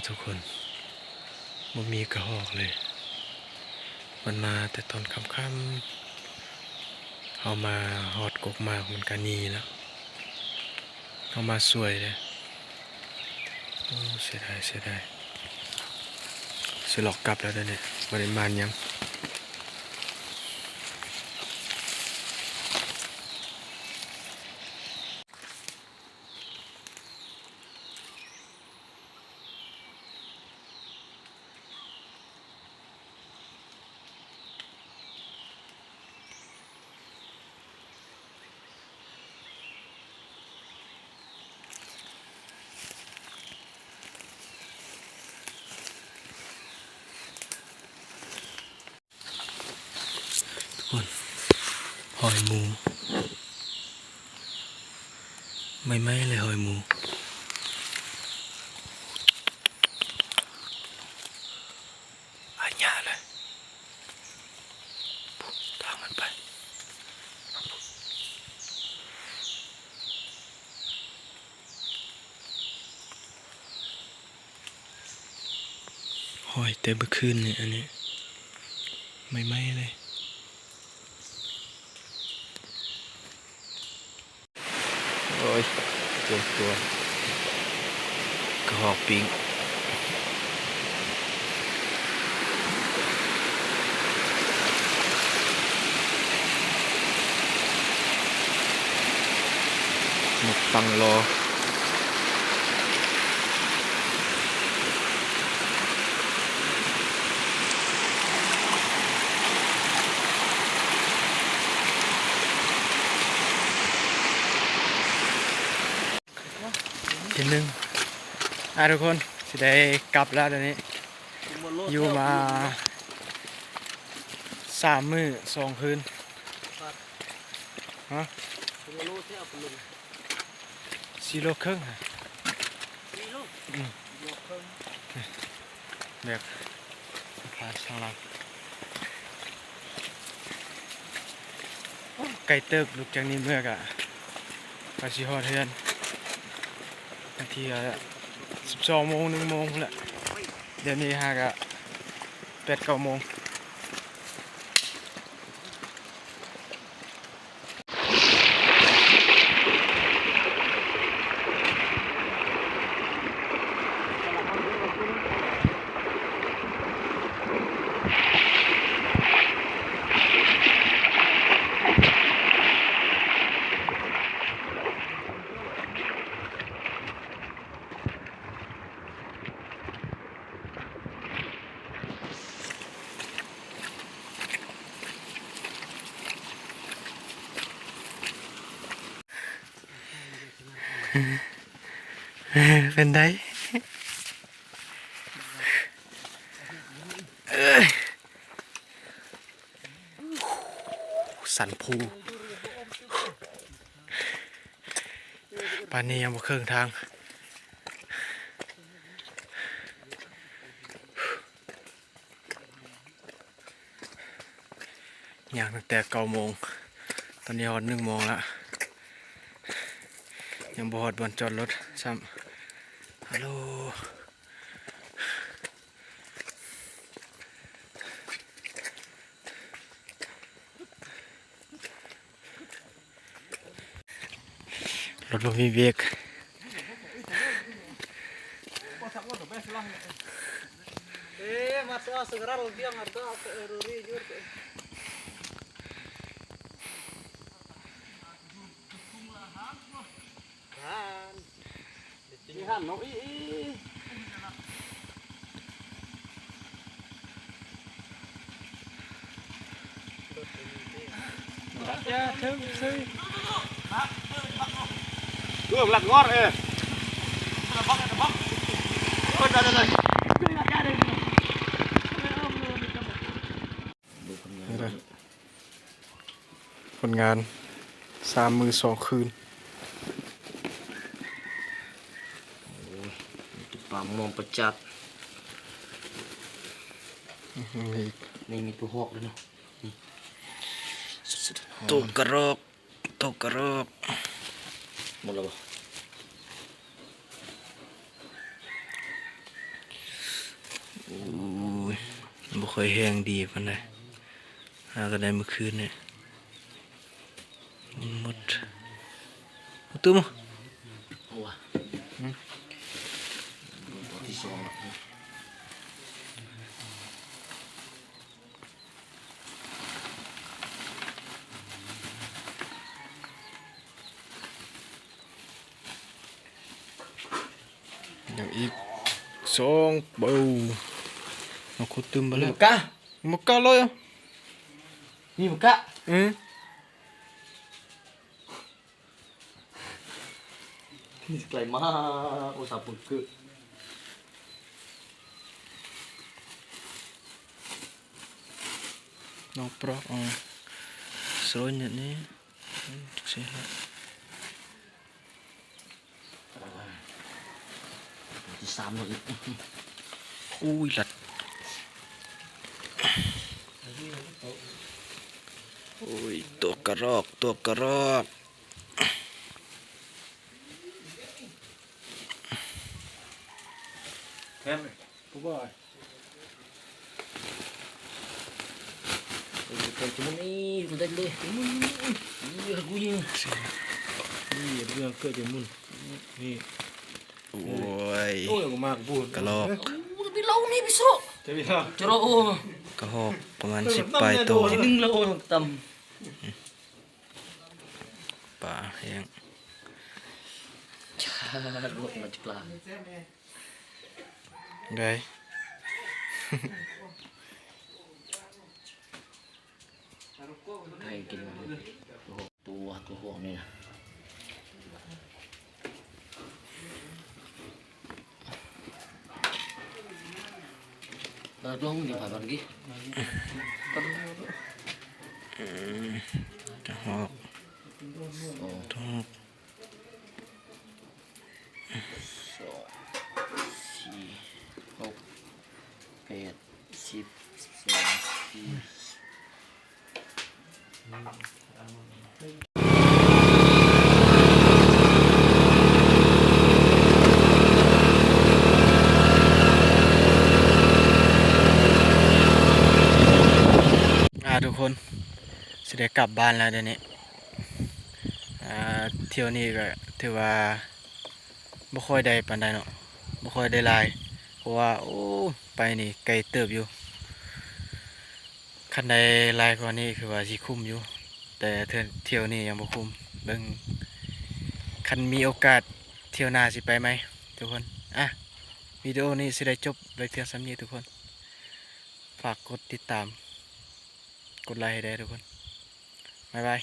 ທຸກຄົນ ບໍ່ມີກະຮອກເລີຍ. ມັນມາແຕ່ຕອນຄ່ຳໆ ເຮົາມາຮອດກົກໝາກມັນກະໜີແລ້ວ. ເຮົາມາສວຍເດ້. ໂອ້ ເສຍດາຍ ເສຍດາຍ. ຊິລອກກັບແລ້ວເດ້ນີ້ ບໍ່ໄດ້ໝານຫຍັງ. ທຸກຄົນ ຮອຍໝູ ໃໝ່ໆເລີຍ ຮອຍໝູ ອາຍາເລີຍ ທາງມັນໄປ. ຮອຍແຕ່ເມື່ອຄືນນີ້ ອັນນີ້ໃໝ່ໆເລີຍ. ໂອ້ຍ ເຈັບຕົວ ກະຮອກປີ້ງ. ໝົກຟັງລໍ ທີໜຶ່ງ ອ່າ ທຸກຄົນ ຊິໄດ້ກັບແລ້ວດຽວນີ້. ຢູ່ມາສາມມື້ສອງຄືນ. ຮະ? ສີ່ໂລເຄິ່ງ. ສີ່ໂລ? ອືມ ສີ່ໂລເຄິ່ງ. ແບກ ພາທາງຫຼັງ ໂອ້ ໄກເຕີບ. ລຸກຈາກນີ້ເມືອກະ ກະຊິຮອດເຮືອນ ບາງທີກະສິບສອງໂມງ ໜຶ່ງໂມງພຸ້ນແຫຼະ. ດຽວນີ້ຫາກະແປດເກົ້າໂມງ. ເປັນໃດ? ສັນພູ ປານນີ້ຍັງບໍ່ເຄິ່ງທາງ. ຍ່າງຕັ້ງແຕ່ເກົ້າໂມງ ຕອນນີ້ຮອດໜຶ່ງໂມງລະ ຍັງບໍ່ຮອດບ່ອນຈອດລົດຊ້ຳ. ຮາໂລ. ລົດບໍ່ມີເບຣກ. ຜົນງານສາມມື້ສອງຄືນ. ໂອ້ຍ ມີແຕ່ປາມອງປາຈັກ. ນີ້ມີຕົວຮອກເດ້ເນາະ ນີ້ ໂຕກະຮອກ ໂຕກະຮອກ. ໝົດແລ້ວບໍ່? ໂ ຄ່ອຍແຮງດີປານໃດ ຫາກໍໄດ້ມື້ຄືນນີ້ໝົດ. ຕູ້ຕູ້ມາ. ຍັງອີກສອງໂຕ. ມາຂຸດຕື່ມໄປແລ້ວ. ມີໝາກກະ ມີໝາກກະເລີຍ. ມີໝາກກະ ເອີ. ນີ້ໄກມາກ. ໂອ້ ສາວປຶກກຶ ນ້ອງປຣອກ ເອົາ ສະໂລຍເນັດນີ້ ຈັກຊິເຮັດ ທີ່ສາມ ໂອ້ຍ ລັດ ໂອ້ຍ ຕົວກະຣອກ ຕົວກະຣອກ. ແທນ ຜູ້ບໍ່ ເອີ ໄປຈຸໝູນນີ້ ໄດ້ເລີຍ ຈຸໝູນນີ້ ນີ້ ກູຍິງ ນີ້ ເລື່ອງເກີດຈຸໝູນ ນີ້ ໂອ້ຍ ໂອ້ຍ ອອກມາກະບູ ກະລອກ ໂອ້ຍ ໄປເລົ່ານີ້ ໄປໂຊະ ຈະເລົ່າ ຈະເລົ່າ ໂອ້ ກະຮອກປະມານສິບປາຍໂຕ ໜຶ່ງລະ ໂອ້ ຕຳ ປາແຫ້ງ ຈາ ລວກມາຈາກລາວ ໄດ້ ໃຫ້ກິນ ຕົວ ຕົວຫອມນີ້ນະ. ລະດວງນີ້ພາກັນກິນ ອືມ ກະຮອກ ໂອ້ ກະຮອກ ສອງ ສີ່ ຫົກ ແປດ ສິບ ສິບສອງ ສິບ ອ່າ ທຸກຄົນ ຊິໄດ້ກັບບ້ານແລ້ວດຽວນີ້ ອ່າ ທ່ຽວນີ້ກໍຖືວ່າ ບໍ່ຄ່ອຍໄດ້ປານໃດເນາະ ບໍ່ຄ່ອຍໄດ້ຫຼາຍ ເພາະວ່າ ໂອ້ ໄປນີ້ໄກເຕີບຢູ່ ຄັນໄດ້ຫຼາຍກວ່ານີ້ຄືວ່າຊິຄຸ້ມຢູ່ ແຕ່ເທື່ອ ທ່ຽວນີ້ຍັງບໍ່ຄຸ້ມ ເບິ່ງ ຄັນມີໂອກາດທ່ຽວໜ້າຊິໄປໃໝ່ທຸກຄົນ. ອ່ະ ວິດີໂອນີ້ຊິໄດ້ຈົບໄວ້ພຽງສ່ຳນີ້ທຸກຄົນ ຝາກກົດຕິດຕາມ ກົດໄລໃຫ້ແດ່ທຸກຄົນ ບາຍບາຍ.